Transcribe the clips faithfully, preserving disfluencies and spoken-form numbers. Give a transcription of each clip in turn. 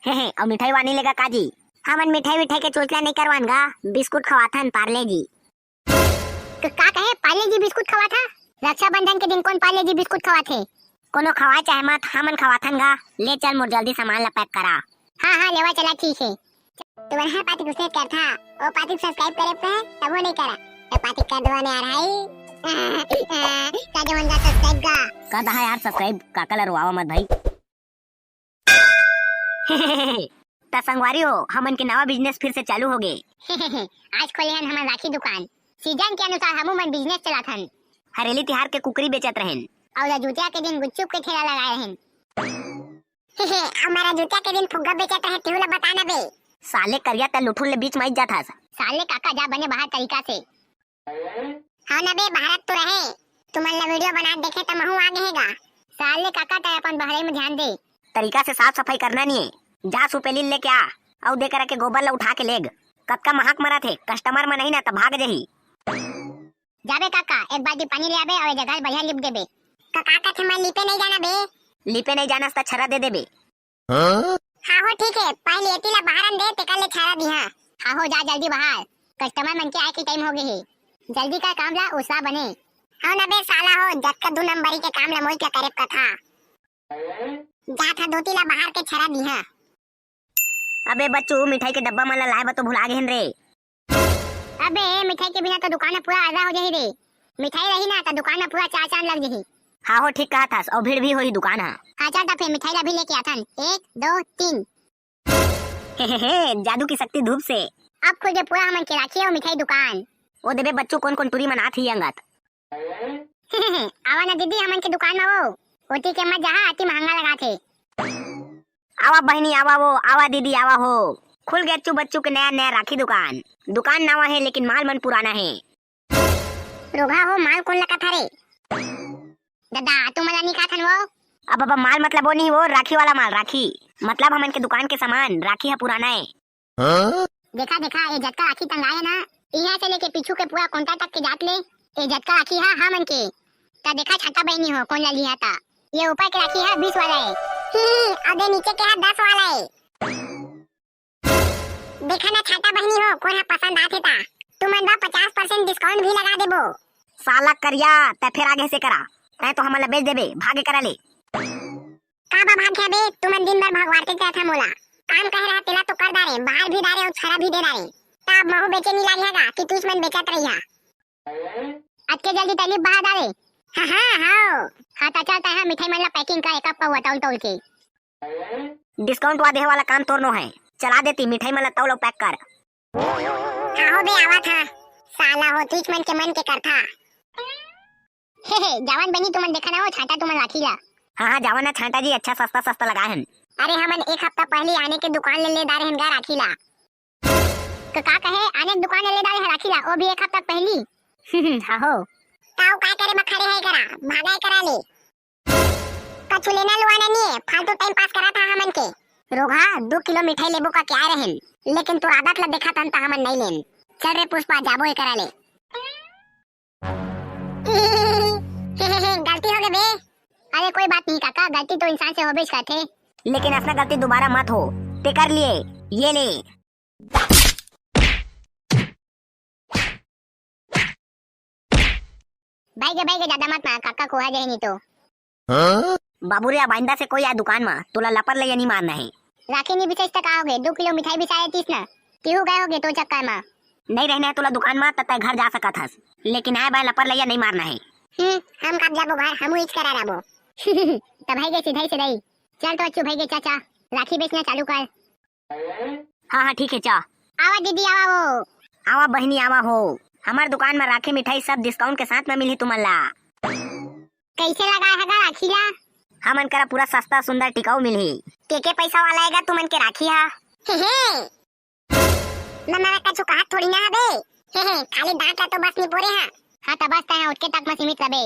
हे हे, अउ मिठाई वा नइ लेगा का जी? हमन मिठाई विठाई के चोचला नइ करवान गा, बिस्कुट खवाथन पार्ले जी। क-, का कहे, पार्ले जी बिस्कुट खवाथा? रक्षाबंधन के दिन कोन पार्ले जी बिस्कुट खवाथे? कोनो खवाय चाहे मत, हमन खवाथन गा। ले चल मोर, जल्दी सामान ला पैक करा। हाँ हाँ, लेवा चला, ठीक हे। तुमन ह पाती कुछ नइ करथा, ओ पाती subscribe करे पे तभो नइ करा। ए पाती कर दो ने यार, हाय। का जो मन जा subscribe गा। कर दहा यार subscribe, काका ला रोवावा मत भाई। त संगवारी हो, हमन के नवा business फिर से चालू हो गे। आज खोले हन हमन राखी दुकान। Season के अनुसार हमू मन business चलाथन। हरेली तिहार के कुकरी बेचत रहेन। अउ रजूतिया के दिन गुपचुप के ठेला लगाए रहेन। अउ मैं रजूतिया के दिन फुग्गा बेचत रहे, तेहू ला बता ना बे। साले करिया, त लुठुर ले बीच म आइच जाथस। साले काका, जा बने बाहर तरीका से। हव न बे, भारत तो रहे। तुमन ला video बनात देखे त महू आ गे हे गा। साले काका, तैं अपन बहरई में ध्यान दे। तरीका से साफ सफाई करना नहीं है। जा सुपेली लेके आ, अउ दे करा के गोबर ला उठा के लेग। कतका महक मरत हे, customer मन नहीं ना त भाग जही। जाबे काका, एक बाल्टी पानी ले आबे अउ ए जगह बढ़िया लिप देबे। का, का कथे, मैं लिपे नहीं जाना बे। लिपे नहीं जानस त छरा दे देबे। हाँ? हाँ हो, ठीक है, पहले एती ला बाहर आन दे, तेकर ले छारा दिहा। हाँ हो, जा जल्दी बाहर, customer मन के आए के time हो गे हे। जल्दी कर काम ला, उसवा बने। हाँ न बे साला हो, जतका दू नंबरी के काम ला मोई के करे कथा। जा था धोती ला बाहर के छारा दिहा। अबे बच्चू, मिठाई के डब्बा मन ला लाए बर तो भुला गेहन रे। अबे, मिठाई के बिना तो दुकान ह पूरा आधा हो जाही रे। मिठाई रही ना, त दुकान ह पूरा चार चांद लग जाही। हाँ हो, ठीक कहत हस, अउ भीड़ भी होही दुकान ह। हाँ, चल त फिर मिठाई ला भी लेके आथन। एक, दो, तीन। हे, हे, हे, जादू की शक्ति धूप से। अब खुल गे पूरा हमन के राखी अउ मिठाई दुकान। ओ देबे बच्चू, कोन कोन टूरी मन आत ही अंगत। आवा ना दीदी, हमन के दुकान म वो। ओती के मत जाहा, अति महंगा लगाथे। आवा बहिनी, आवा वो, आवा दीदी, आवा हो। खुल गे अच्छू बच्चू के नया नया राखी दुकान। दुकान नवा हे, लेकिन माल मन पुराना हे। रोगहा हो, माल कोन लगा था रे? दादा, तुमन ला नहीं कहा थन वो? अब, अब माल मतलब वो नहीं, वो राखी वाला माल, राखी। मतलब हमन के दुकान के सामान, राखी ह पुराना हे। हाँ? देखा, देखा, ये जतका राखी टंगाए हे ना, इहाँ से लेके पीछू के पूरा कोंटा तक के जात ले, ये जतका राखी हा, हमन के। त देखा छाता बहिनी हो, कोन ला लिहा त। ये ऊपर के राखी हा, बीस वाला हे। ही, ही, अउ दे नीचे के हा, दस वाला हे। देखा ना छाता बहिनी हो, कोन हा पसंद आथे त। तुमन बर पचास percent discount भी लगा देबो। साला करिया, तैं फेर आगे से करा। तैं तो हमन ला बेच देबे, भागे करा ले। का बा भाग्या बे, तुमन दिन भर भगवारते रहथा मोला। काम कहे रहा तेला तो कर डारे, बाहर भी डारे अउ छरा भी दे डारे। त अब महू बेचे नी लागे हे गा कि तुच मन बेचत रहिहा। अतके जल्दी तैं लिप बहा डारे। हाँ, हाँ, हाँ। हाँ, त चल तैं हा मिठाई मन ला packing कर, एक कप पौवा तौल तौल के। Discount वा देहे वाला काम तोर नो हे। चला देती, मिठाई मन ला तौल अउ pack कर। हाँ हो बे, आवा था। साला हो, तुच मन के मन के करथा। हे, हे, जावन बनी तुमन देखा ना वो छांटा तुमन राखी ला। हाँ, हाँ, जावन ना छांटा जी, अच्छा सस्ता, सस्ता लगाए हन। अरे, हमन एक हफ्ता पहली आने के दुकान ले, ले डारे हन गा राखी ला। क-, का कहे, आने के दुकान ले, ले डारे हन राखी ला, वो भी एक हफ्ता पहली। हाँ हो। ताऊ काय करे मा खड़े है करा, भागा है करा ले। कछु लेना लुआना नहीं है, फालतू time pass करा था हमन के। रोगहा, दो किलो मिठाई लेबो का क्या रहन, लेकिन तोर आदत ला देखा तन त हमन नहीं लेन। चल रे पुष्पा, जाबो एकरा ले। गलती हो गई बे। अरे कोई बात नहीं काका, गलती तो इंसान से होबेच करथे। लेकिन असना गलती दोबारा मत हो, तेकर लिए ये ले। भाई के, भाई के, ज्यादा मत मार, काका कोहा जाही नहीं तो। हाँ? बाबू रे, अब आइंदा से कोई आए दुकान मा, तोला लपर लइया नहीं मारना है। राखी नहीं बिसाइस त का हो गए, दो किलो मिठाई बिसाए तीस ना, तिहू गए हो गए तो चक्कर मा। नहीं रहना है तोला दुकान मा, त तय घर जा सकत हस, लेकिन आए बाय लपर लइया नहीं मारना है। हम्म, हम कब जाबो घर, हमू इच करा रहबो। त भाई के सीधा ही सीधा ही। चल तो अच्छू भाई के चाचा, राखी बेचना चालू कर। हाँ, हाँ, ठीक है, चा। आवा दीदी, आवा वो। आवा बहिनी, आवा हो। हमर दुकान में राखी मिठाई सब discount के साथ में मिलही तुमन ला। कैसे लगाए है गा राखी ला? हमन करा पूरा सस्ता, सुंदर, टिकाऊ मिलही। के के पैसा वाला आएगा तुमन के राखी हा? हे हे। मैं, मैं कछु कहत थोड़ी ना हबे। हे हे, खाली डांट ला तो बस निपोरे हा। हाँ, त बस तय उठके तक में सीमित रबे।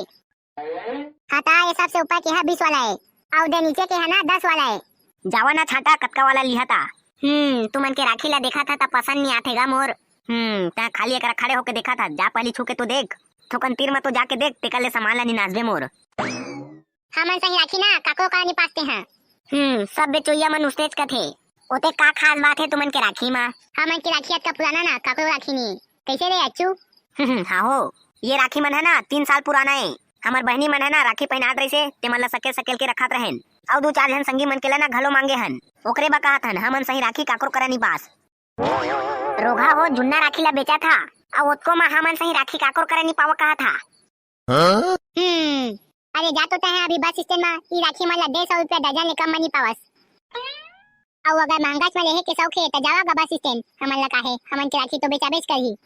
हाँ ता, ये सबसे ऊपर के हा बीस वाला है, अउ दे नीचे के हा ना दस वाला है। जावा ना छांटा, कतका वाला लिहा ता। हम्म, तुमन के राखी ला देखा था, ता पसंद नहीं आथे गा मोर। हम्म, ता खाली एकरा खड़े होके देखा था, जा पहली छू के तो देख, थोकन तीर में तो जाके देख, तेकर ले सामान ला निनासबे मोर। हमन सही राखी ना, काको का नहीं पासते हैं। हम्म, सब बेचोइया मन उसनेच कथे, ओते का खास बात हे तुमन के राखी मा? हमन के राखी अतका पुराना ना, काकरो राखी नहीं। कैसे रे अच्छू? हाँ हो, ये राखी मन है ना, तीन साल पुराना है। हमर बहनी मन है ना, राखी पहनात रहिसे, ते मन ला सकेल सकेल के रखत रहेन। अउ दू चार झन संगी मन के ला ना घलो मांगे हन। ओकरे बा कहत हन, हमन सही राखी काकरो करा नी पास। रोगहा हो, जुन्ना राखी ला बेचत हा, अउ ओतको मा हमन सही राखी काकरो करा नी पावा कहत हा। हम्म, अरे जा तो तैं अभी बस स्टैंड मा ई राखी मन ला डेढ़ सौ रुपया दर्जन ले कम मा नी पावस। अउ अगर महंगाच मा लेहे के शौक हे त जावा गा बस स्टैंड, हमन ला काहे, हमन के राखी तो बेचा बेच करही।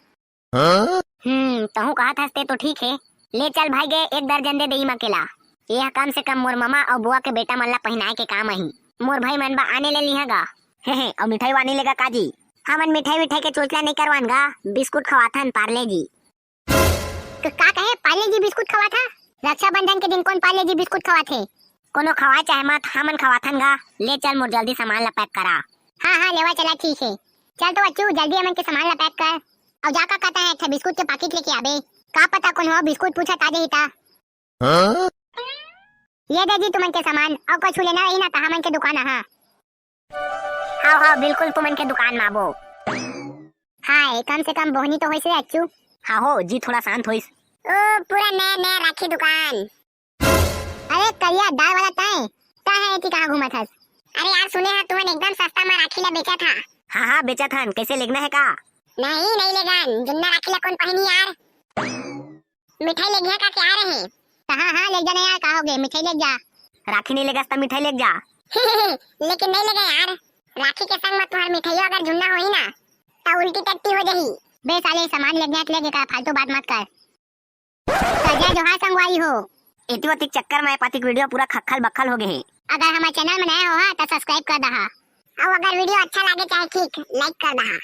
हम्म, तहूँ कहत हस ते तो ठीक हे। ले चल भाई गे, एक दर्जन दे दे इमा केला। ये ह कम से कम मोर ममा अउ बुआ के बेटा मन ला पहिनाए के काम आही। मोर भाई मन बा आने ले लिहा गा। हे हे, अउ मिठाई वानी लेगा काजी? हमन मिठाई विठाई के चोचला नहीं करवान गा, बिस्कुट खवाथन पार्ले जी। क-, का कहे, पार्ले जी बिस्कुट खवाथा? रक्षाबंधन के दिन कोन पार्ले जी बिस्कुट खवाथे? कोनो खवाए चाहे मत, हमन खवाथन गा। ले चल मोर जल्दी सामान ला पैक करा। हाँ हाँ लेवा चला, ठीक हे। चल तो बच्चू, जल्दी हमन के सामान ला पैक कर। अउ जा का कहता है, एक ठा बिस्कुट के पाकिट लेके आबे। का पता कोन हो बिस्कुट पूछत आ जाही ता। ये दे जी तुमन के सामान, अउ कुछ लेना रही ना त हमन के दुकान आहा। हाव हाव, बिल्कुल तुमन के दुकान मा आबो। हाय, कम से कम बोहनी तो होइस रे अच्छू। हाँ हो जी, थोड़ा शांत होइस। ओ, पूरा नया नया राखी दुकान। अरे करिया दाल वाला तैं, तैं है एती कहाँ घूमत हस? अरे यार सुने हा तुमन एकदम सस्ता मा राखी ला बेचत हा। हाँ हाँ बेचत हन, कैसे लेगना है का? नहीं नहीं लेगन, जुन्ना राखी ला कौन पहनी यार। मिठाई लेगिहा का क्या रहे? हाँ हाँ ले जाना यार, का होगे, मिठाई ले जा। राखी नहीं लेगस त मिठाई ले जा। लेकिन नहीं लेगा यार, राखी के संग मा तुहार मिठाई अगर जुन्ना होही ना त उल्टी टट्टी हो जाही। बे साले सामान लेगिहा त लेगे का, फालतू बात मत कर। त जय जोहार संगवारी हो। एती ओती के चक्कर मा ए पाती के वीडियो पूरा खक्खल बक्खल हो गे हे। अगर हमर चैनल मा नया हो हा त सब्सक्राइब कर दहा। अउ अगर वीडियो अच्छा लागे चाहे ठीक, लाइक कर दहा।